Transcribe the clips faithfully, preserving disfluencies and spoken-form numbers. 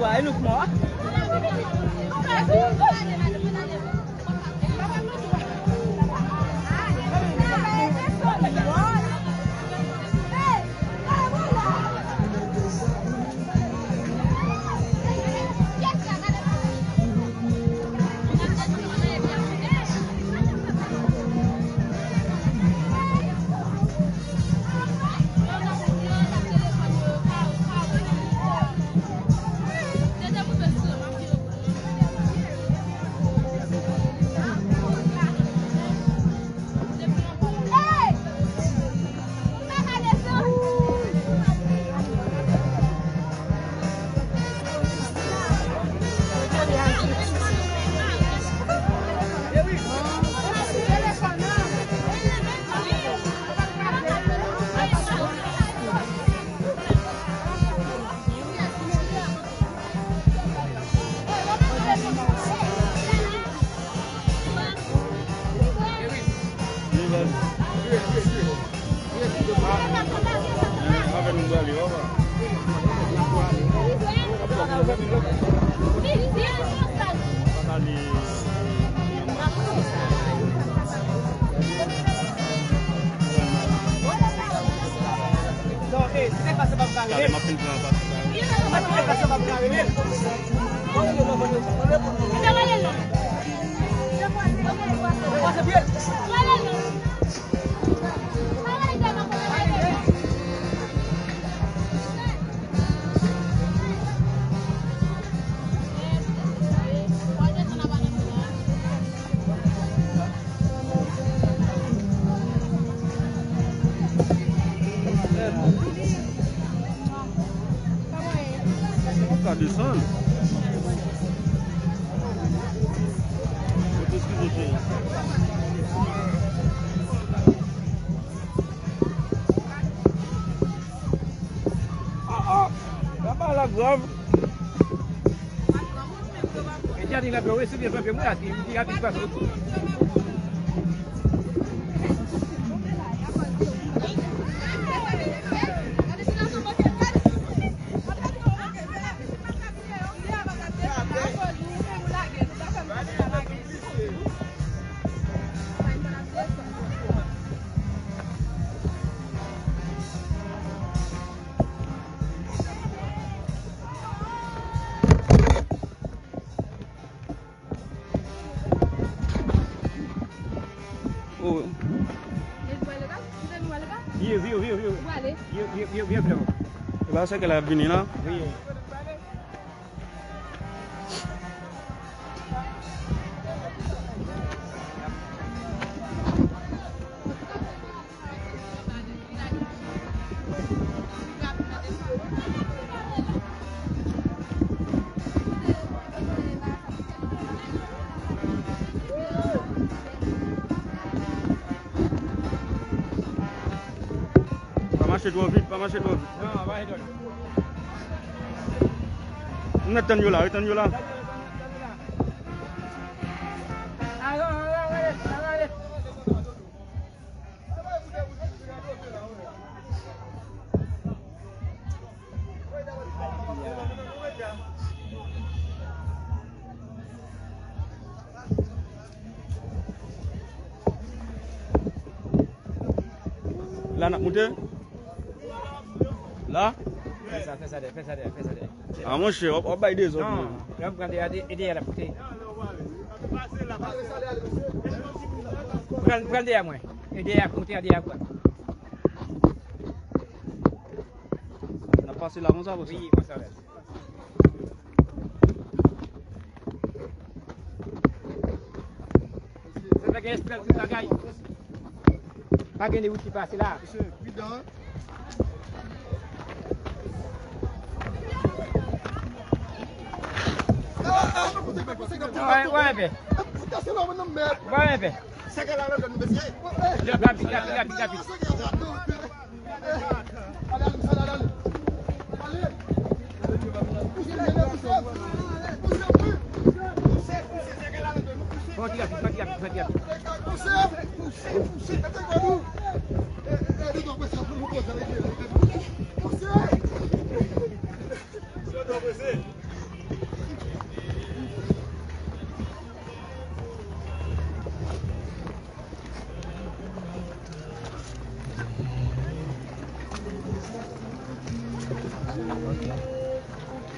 Why look more? Ka desann. Mwen te eskize cheri. Ah, ah, bagay la grav. E Djani la, bro, wi, sou byen frape, mwen, ati, li rapid pase. Oh. Vire, vire, vire, vire. Vire, vire, vire, vire. E pa sa ke l ap vini la? Wi. Pa mache twò vit, pa mache twò vit. Non, pa mache twò vit. M mèt tann yo la, wi, tann yo la. La n ap moute? La? Fè sa, fè sa dèyè, fè sa dèyè, fè sa dèyè. A, monchè, w ap, w ap bay dezòd, non, men. Lè m pran dèyè, e dèyè l ap koute. Pran, pran dèyè mwen. E dèyè a koute, a dèyè a pran. N ap pase la konsa, konsa. Wi, konsa, wè. Sa fè gen espre tout bagay. Pa gen de wout ki pase la. Mesye, pridan. Wè, wè, enpe. Wè, enpe. Rapid, rapid, rapid, rapid. Fò ti rapid, fò ti rapid, fò ti rapid.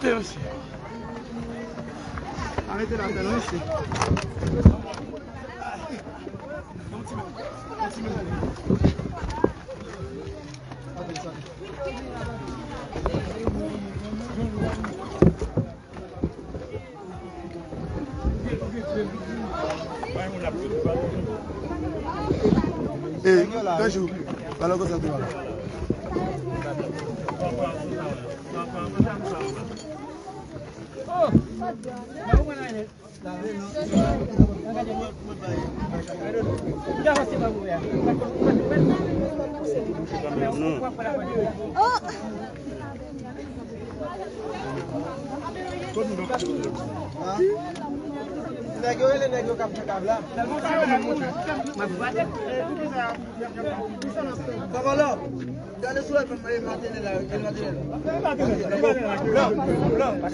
Te, mesye. Arete la, mesye. Hey, bonjou. Pale konsa tou, pale. Nèg yo rele nèg yo k ap fè kab la. Papa la, gade sou el matinal la, el matinal la. Blan, blan.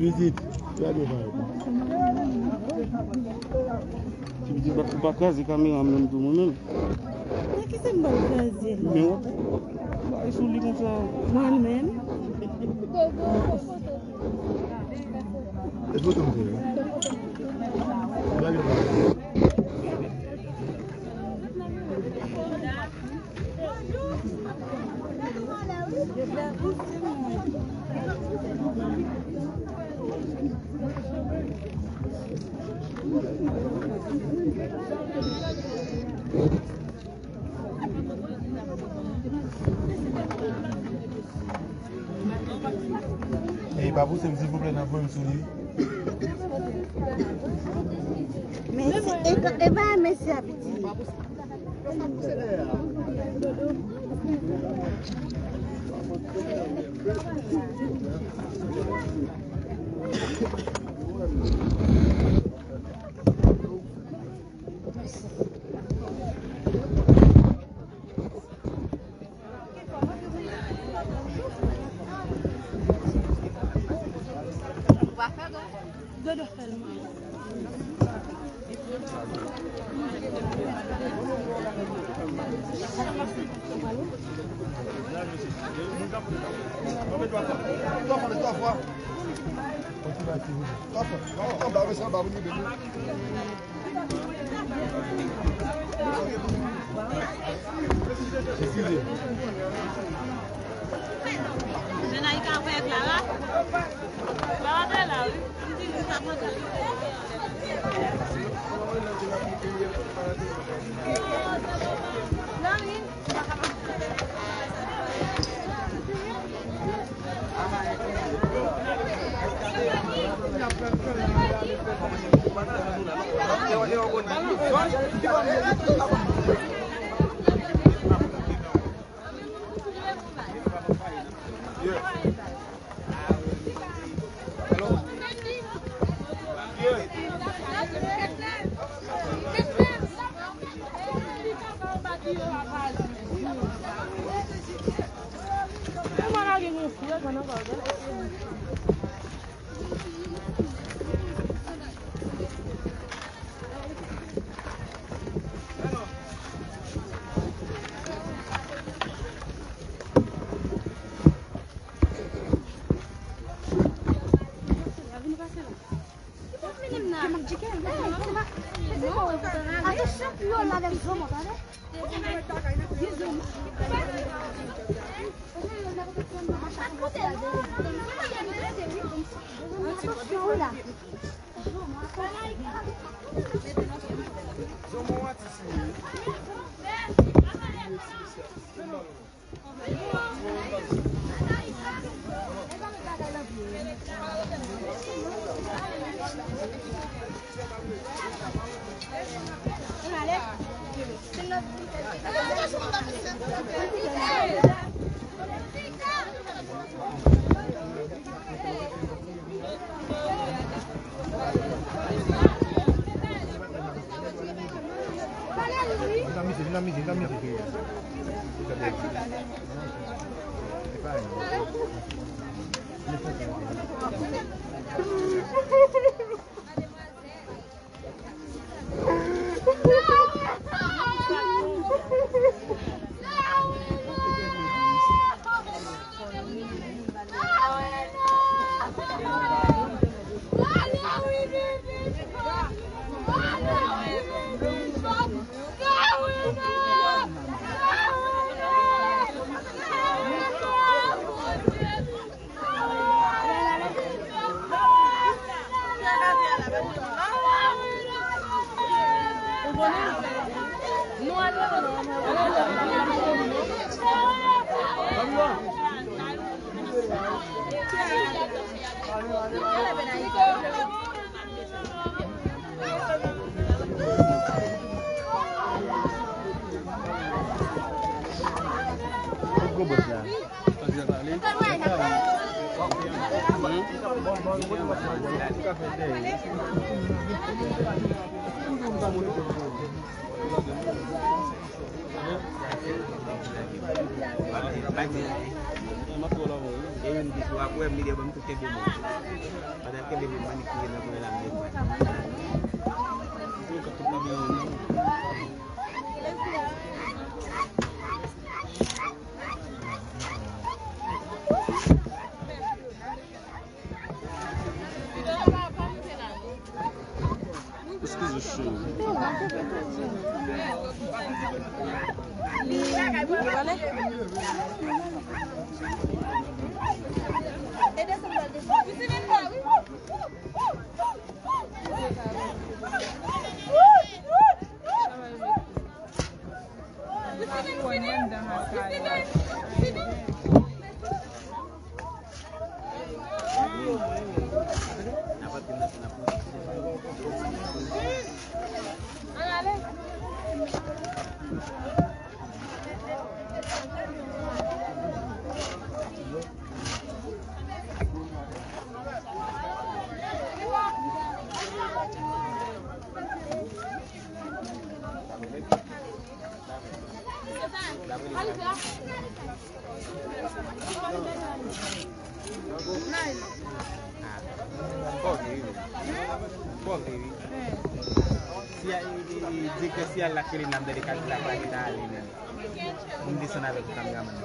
Pitit, gade bagay. Ti pitit, ou pa kraze kamera m menm tou, mwen menm. Nan ki sens m pral kraze l? Men w ap bay sou li konsa. Mwen menm? E foto m te, wi. Gade bagay. Ey, pa pouse m, silvouplè, nan voye m sou li. Mèsi. E, e pa mèsi a piti. Eskize. Zenaïka avèk Clara. Clara te la, wi. M di li pa kontan. Vin nan mize, vin nan mize, vin nan mize. Eskize, cheri. Si a, e, e, e, direktè, si a l la k rele n ap gade kay la, pa gen ta ale menm. Pou m desann avèk kameramann.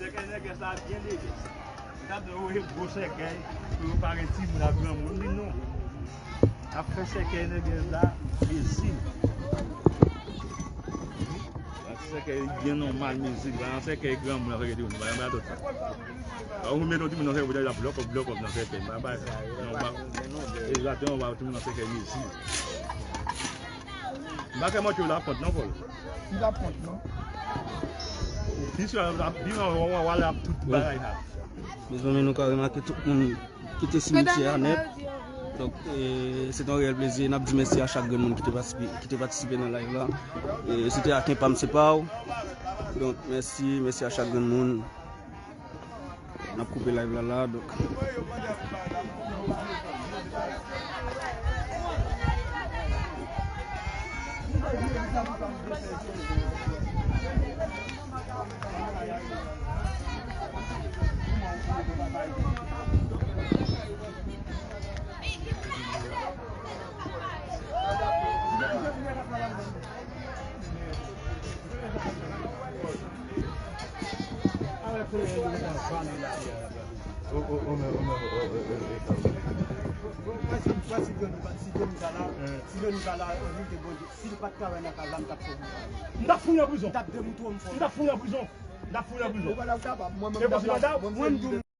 Sèkèy nègès la byen leve. M t ap di yo, yo gwo sèkèy, pou yo pare timoun ak granmoun. M di non. N ap fè sèkèy nègès la mezi. Sèkèy byen nòmal, mezi. Pa nan sèkèy granmoun, nan sèkèy timoun. Pa nan bagay sa. Ou mete yon timoun nan sèkèy, pou l ap blòkòp, blòkòp nan sèkèy. M pa bay sa. Non, pa. Egzakteman, ou pa timoun nan sèkèy mezi. M pa kwè mòtyo la pant non, Pòl. Li pa pant non. Pi sou la, pi anwo, anwo, anwo la, tout bagay sa. Mezanmi, nou ka remake tout moun kite simityè a nèt. Donk, e, se te yon reyèl plezi. N ap di mèsi a chak grenn moun ki te patisipe, ki te patisipe nan live la. E, se te ak enpam se pa w. Donk, mèsi, mèsi a chak grenn moun. N ap koupe live la la, donk. M t ap foure nan prizon. M t ap foure nan prizon. M t ap foure nan prizon. M t ap foure nan prizon. Se konsi, madanm? Mwen, m